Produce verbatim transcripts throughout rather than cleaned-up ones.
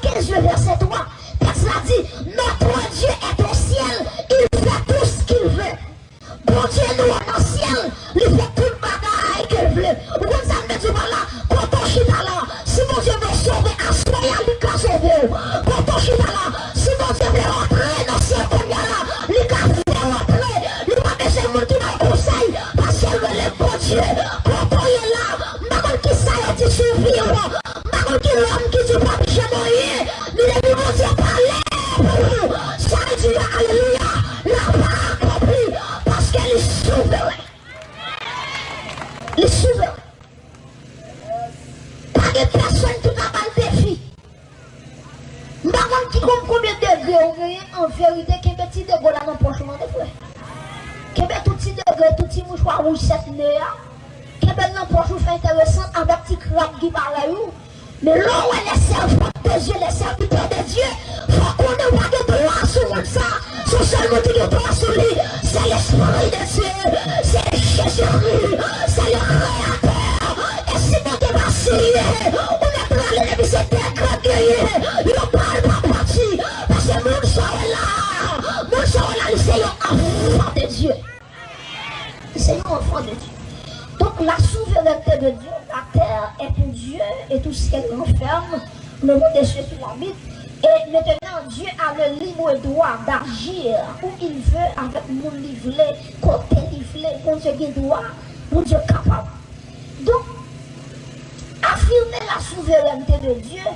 kenz, le vèsè twa. Tèks la di, notre Dieu est au ciel, il fait tout ce qu'il veut. Bondye nou an nan syèl, li fè tout bagay ke l vle. Ou konn sa m vle di w pa la? Kote w chita la, si Bondye vle sove aswè a, li ka sove w. Kote w chita la, si Bondye vle antre nan syèl kounye a la, li ka fè w antre. Li pa bezwen moun ki ba w konsèy, paske l rele Bondye. Kote w ye la, m pa konn kisa yo di sou vi w. M pa konn ki lòm ki di w p ap janm anyen, men depi Bondye pale pou ou, sa vle di, alelouya, l ap akonpli, paske li souveren. Li souveren. Pa gen pèsonn ki ka ba l defi. M pa konn ki konn konbyen degre ou genyen, an verite, kenbe ti degre w la nan pòch ou, tande, frè. Kenbe tout ti degre, tout ti mouchwa wouj sèt ne a. Kenbe l nan pòch ou, fè enteresan avèk ti krab ki parèy ou. Men lè w wè les servantes de Dieu, les serviteurs de Dieu, fò w konnen w pa gen dwa sou moun sa. Se yon sèl moun ki gen dwa sou li, se Lespri de Dye, se Jezikri, se le Kreyatè. E si Bondye pa siye, ou mèt prale depi se degre w genyen, yon bal p ap pati, paske moun sa w wè la, moun sa w wè la, li se yon anfan de Dye. C'est un enfant de Dieu. Donc la souveraineté de Dieu, la terre est pour Dieu et tout ce qu'elle renferme, le monde et ceux qui l'habitent. Et maintenant, Dieu a le libre droit d'agir où il veut, avec moun li vle, kote li vle. Bondye gen dwa, Bondye kapab. Donc, affirmer la souveraineté de Dieu,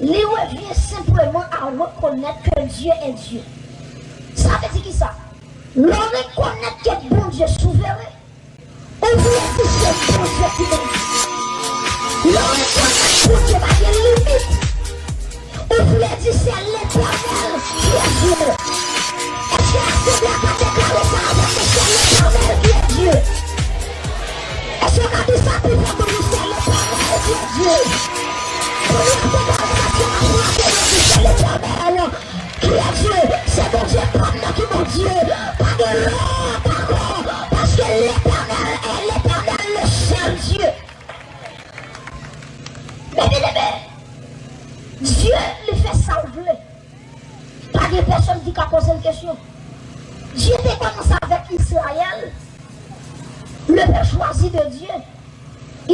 li revient simplement à reconnaître que Dieu est Dieu. Sa vle di kisa? Lè w rekonèt ke Bondye souveren, ou vle di se Bondye ki Bondye. Lè w rekonèt Bondye pa gen limit, ou vle di se Letènèl ki Dye. Èske asanble a ka deklare sa avèk mwen, se Letènèl ki Dye? Èske w ka di sa pi fò pou nou, se Letènèl ki Dye? Pou nou deklare sa, se Letènèl ki Dye. Ki Dye? Se Bondye pa m nan ki Bondye. Pa gen lòt ankò, paske Letènèl est l'Éternel, le seul Dieu. Men byeneme, Dye, li fè sa l vle. Pa gen pèsonn ki ka poze l kesyon. Dye te kòmanse avèk Izrayèl, le pèp chwazi de Dye.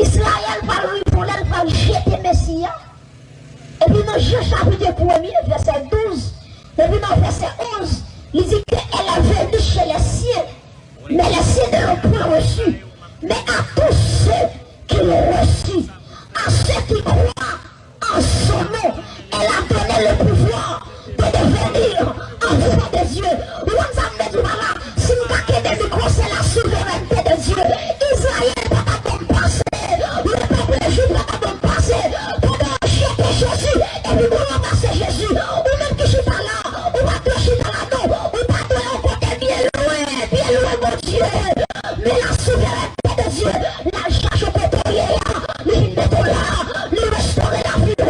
Izrayèl pral riponn lè l pral jete Mesi a. Epi nan Jan chapit premye, vèsè douz, epi nan vèsè onz, li di ke elle est venue chez les siens, mais les siens ne l'ont point reçue. Mais à tous ceux qui l'ont reçue, à ceux qui croient en son nom, elle a donné le pouvoir de devenir enfants de Dieu. Ou konn sa m vle di w pa la? Si m ka kenbe mikwo, se la souveraineté de Dieu. Izrayèl pa ta konn pase. Le peuple juif pa ta konn pase. Pandan yo jete Jezi, epi pou yo ranmase Jezi. Ou menm ki chita la, ou pa dwe chita la non. Ou pa dwe yon kote byen lwen, byen lwen Bondye. Men la souveraineté de Dieu, l al chache w kote w ye a, li vin mete w la, li restore lavi w,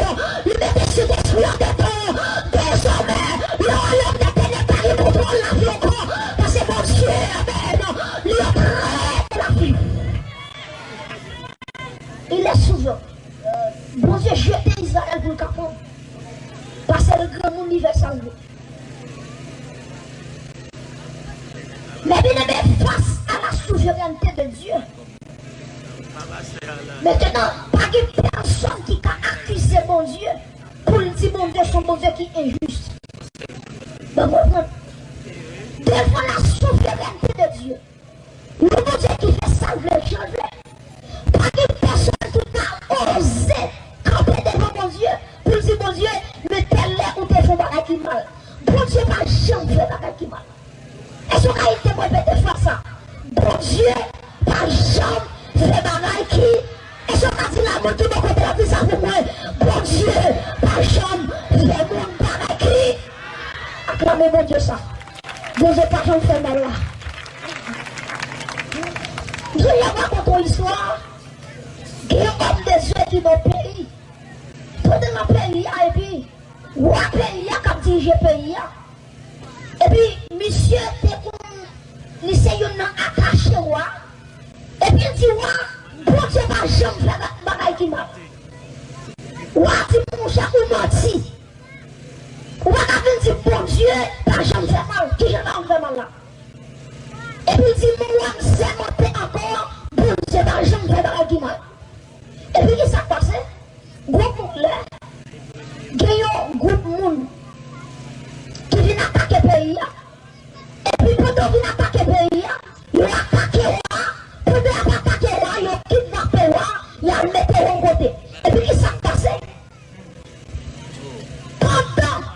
li mete Sentespri an dedan w. Dezòmè, le royaume des ténèbres pa gen kontwòl lavi w ankò, paske Bondye, amèn, li antre nan lavi w. Il est souverain. Bondye jete Izrayèl pou l ka pran. Paske l granmoun, li fè sa l vle. Men byeneme, face à la souveraineté de Dieu, maintenant, pa gen pèsonn ki ka akize Bondye pou l di Bondye se yon Bondye ki enjis. Bon, konprann? Devant la souveraineté de Dieu, yon Bondye ki fè sa l vle, jan l vle. Pa gen pèsonn ki ka oze kanpe devan Bondye pou l di Bondye, men tèl lè ou te fè yon bagay ki mal. Bondye pa janm fè bagay ki mal. Èske w ka ede mwen repete fraz sa? Bondye pa janm fè bagay ki Èske w ka di la, moun ki bò kote w ap di sa pou mwen? Bondye pa janm fè moun bagay ki. Aklame Bondye sa. Bondye pa janm fè mal la. Gen lè w rakonte yon istwa, gen yon òm de Dye ki nan peyi. Pandan nan peyi a, epi wa peyi a k ap dirije peyi a. Epi misye te konn, li se youn nan atache wa. Epi l di wa, Bondye pa janm fè ba-, bagay ki mal. Wa di, monchè, ou manti. Ou pa ka vin di Bondye pa janm fè mal. Kijan l pa janm fè mal la? Epi l di, mwen, wa m sèmante ankò, Bondye pa janm fè bagay ki mal. Epi ki sa k pase? Gwoup moun lè gen yon gwoup moun ki vin atake peyi a. Epi pandan yo vin atake peyi a, yo atake wa a. Pandan y ap atake wa a, yo kidnape wa a, y al mete wa yon kote. Epi ki sa k pase? Pandan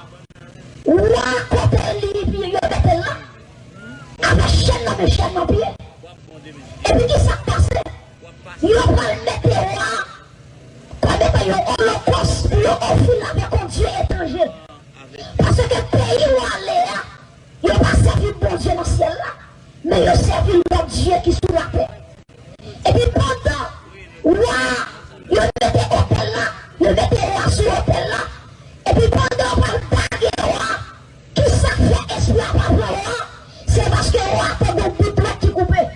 wa a kote li, yo mete l la, avèk chèn nan men, chèn nan pye. Epi ki sa k pase? Yo pral mete wa a kòm etan yon olokòs pou yo ofri l avèk yon dye etranje. Paske peyi wa a ale a, yo pa sèvi Bondye nan syèl la, men yo sèvi lòt dye ki sou latè. Epi pandan wa a, yo mete otèl la, yo mete wa a sou otèl la, epi pandan yo pral dage wa a, ki sa k fè espri a pa pran wa a? Se paske wa a tankou bout dwèt ki koupe.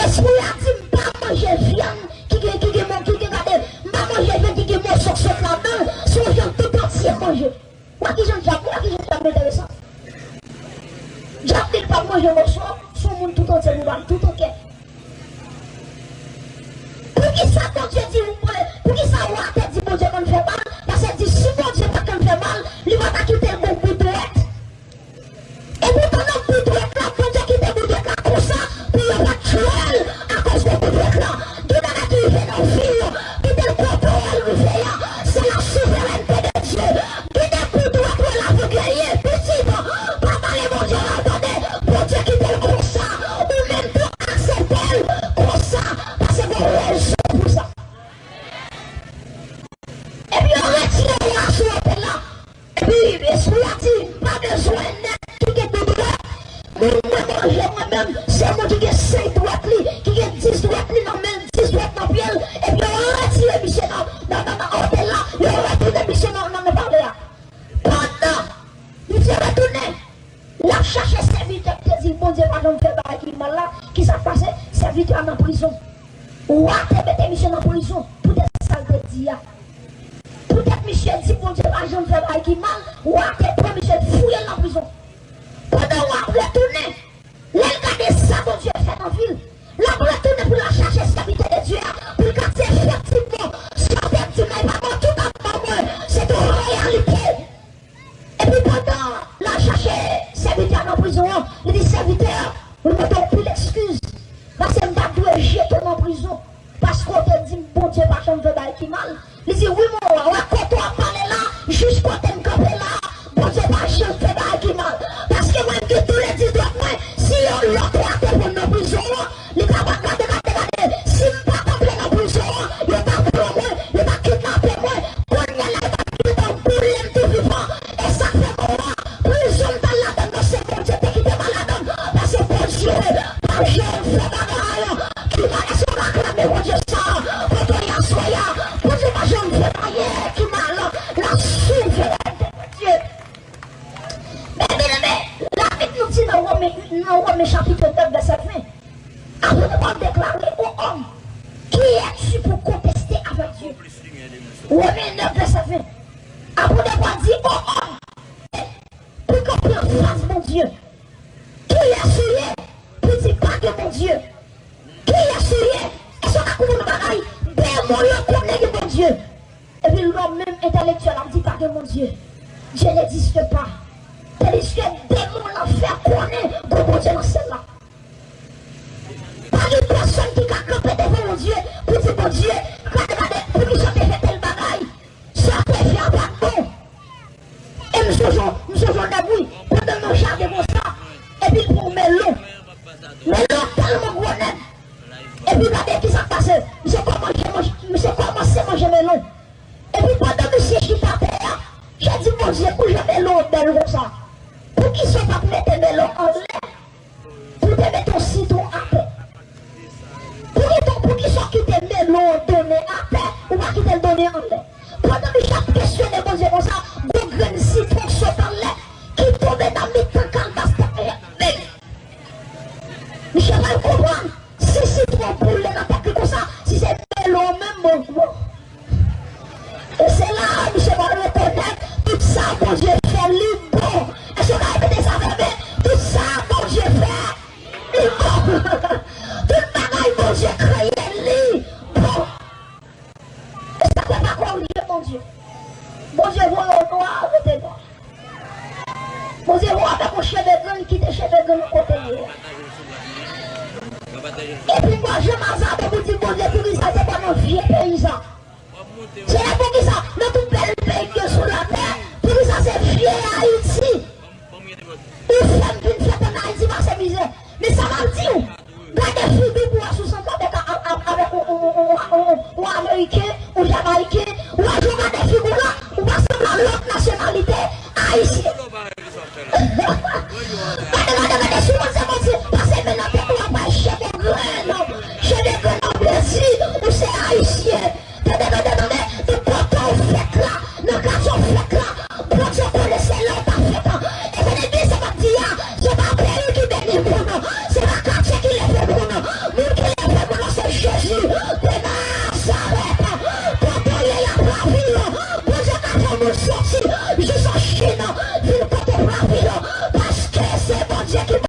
Espri a di, m pa manje vyann ki gen, ki gen, ki gen, gade, m pa manje vyann ki gen moso sot ladan l, se yon vyann tout antye m manje. Wè kijan dyab, wè kijan dyab enteresan. Dyab di l p ap manje moso, se yon moun tout antye li ba l, tout antye. Poukisa Bondye di, poukisa wa a te di Bondye konn fè mal? Paske l di, si Bondye pa t konn fè mal, li pa ta kite l gon bout dwèt. Epi pandan bout dwèt la, Bondye kite bout dwèt la konsa pou yo pa tchwe l akoz de bout dwèt la. Gen bagay ki rive nan vi w, kite l kote w rive a, se la souverènte de Dye. Gen de bout dwèt ou wè l avèg li ye, pitit, pa pale Bondye mal, tande, Bondye kite l konsa, ou menm tou aksepte l konsa, paske gen rezon pou sa. Epi yo retire wa a sou otèl la. Epi espri a di, m pa bezwen nèg ki gen de dwèt. Moun mwen manje mwen menm, se moun ki gen senk dwèt li, ki gen dis dwèt li nan men l, dis dwèt nan pye l. Epi yo retire misye nan, nan, nan, nan otèl la, yo retounen misye nan, nan, nan palè a. Pandan misye retounen, l ap chache sèvitè ki te di l Bondye pa janm fè bagay ki mal la, ki sa k pase? Sèvitè a nan prizon. Wa te mete misye nan prizon poutèt sa l te di a. Poutèt misye di Bondye pa janm fè bagay ki mal, wa te pran misye, fouye l nan prizon. Pandan wa ap retounen, lè l gade sa Bondye fè nan vi l, l ap retounen pou l al chache sèvitè de Dye a, pou l ka di efektivman, sa w te di m nan, e pa manti w t ap ban mwen, se te yon reyalite. Epi pandan l al chache sèvitè a nan prizon an, li di, sèvitè, mwen mande w anpil eskiz, paske m pa t dwe jete w nan prizon, paske w te di m Bondye pa janm fè bagay ki mal. Li di, wi, mon wa, wè kote w ap pale la, jis kote m kanpe la, Bondye pa janm fè bagay ki mal. Paske mwen, m gen tou le dis dwèt mwen, si yon lòt wa te pran m nan prizon an, li ta va gade, gade, gade, si m pa t antre nan prizon an, yo ta pran mwen, yo ta kidnape mwen, kounye a la, yo ta gentan boule m tou vivan. E sa k fè mwen wa, prizon m t al ladan nan, se Bondye te kite m al ladan, paske Bondye pa janm fè bagay ki mal. Èske w ka aklame Bondye sa, kote w ye aswè a? Bondye pa janm fè anyen ki mal. La souverènte de Dye. Men byeneme, Labib nou di nan Women, nan Women chapit nèf vèsè ven, apre nou pral deklare, ô homme, qui es-tu pour contester avec Dieu? Women nèf vèsè ven. Apre nou pral di, ô homme, pou kanpe anfas Bondye. Kiyès ou ye pou di pa gen Bondye? Kiyès ou ye? Èske w ka konprann yon bagay? Demon yo konnen gen Bondye. Epi lòm menm entèlektyèl ap di pa gen Bondye. Dieu n'existe pas. Tandiske demon lanfè konnen gon Bondye nan syèl la. Pa gen pèsonn ki ka kanpe devan Bondye pou di, Bondye, gade, gade, poukisa w te fè tèl bagay? Sa w te fè a pa t bon. E m sonje, m sonje yon nèg, wi, pandan l nan jaden konsa, epi l pran yon melon. Melon an tèlman gwo nèt. Epi gade kisa k pase. Misye kòmanse manje, misye kòmanse manje melon. Epi pandan misye chita atè a, misye di, Bondye, pou jan melon an bèl konsa, poukisa w pa t mete melon anlè? Pou te mete yon sitwon atè. Pou kiton, poukisa w kite melon an donnen atè, ou pa kite l donnen anlè? Pandan misye ap kesyone Bondye konsa, gon grenn sitwon sot anlè ki tonbe nan mitan kalbas tèt misye. Misye pa konprann si sitwon boule nan tèt li konsa, si se melon menm, bon, bon. Bondye fè li bon. Èske w ka repete sa avè m? Tout sa Bondye fè, li bon. Tout bagay Bondye kreye, li bon. E sa fè pa korije Bondye. Bondye voye w nwa, rete nwa. Bondye voye w avèk yon cheve grenn, kite cheve grenn nan kote l ye a. Epi m pa janm azabe pou di Bondye poukisa se pa nan vye peyi sa. Se la poukisa nan tout bèl peyi ki gen sou latè, poukisa se vye Ayiti. Ou fè m vin fèt ann Ayiti pase mizè. Men sa m ap di w, gade figi pou w wè si w sanble avèk, avèk yon, yon, yon, yon, yon Ameriken, yon Jamayiken, ou wè jan w gade figi w la, ou pa sanble a lòt nasyonalite ayisyen. Gade, gade, gade, sou mwen se mwen se pase men nan tèt ou, w ap bay cheve grenn, cheve grenn an plezi, ou se ayisyen. Tande, tande, tande, e kote w fèt la, nan katye w fèt la, Bondye konnen se la w ta fèt. E tande byen sa m ap di a, se pa peyi ki beni moun, se pa katye ki leve moun. Moun ki leve moun se Jezi de Nazarèt. Kote w ye, y ap lavi w. Bondye ka fè w moun sove.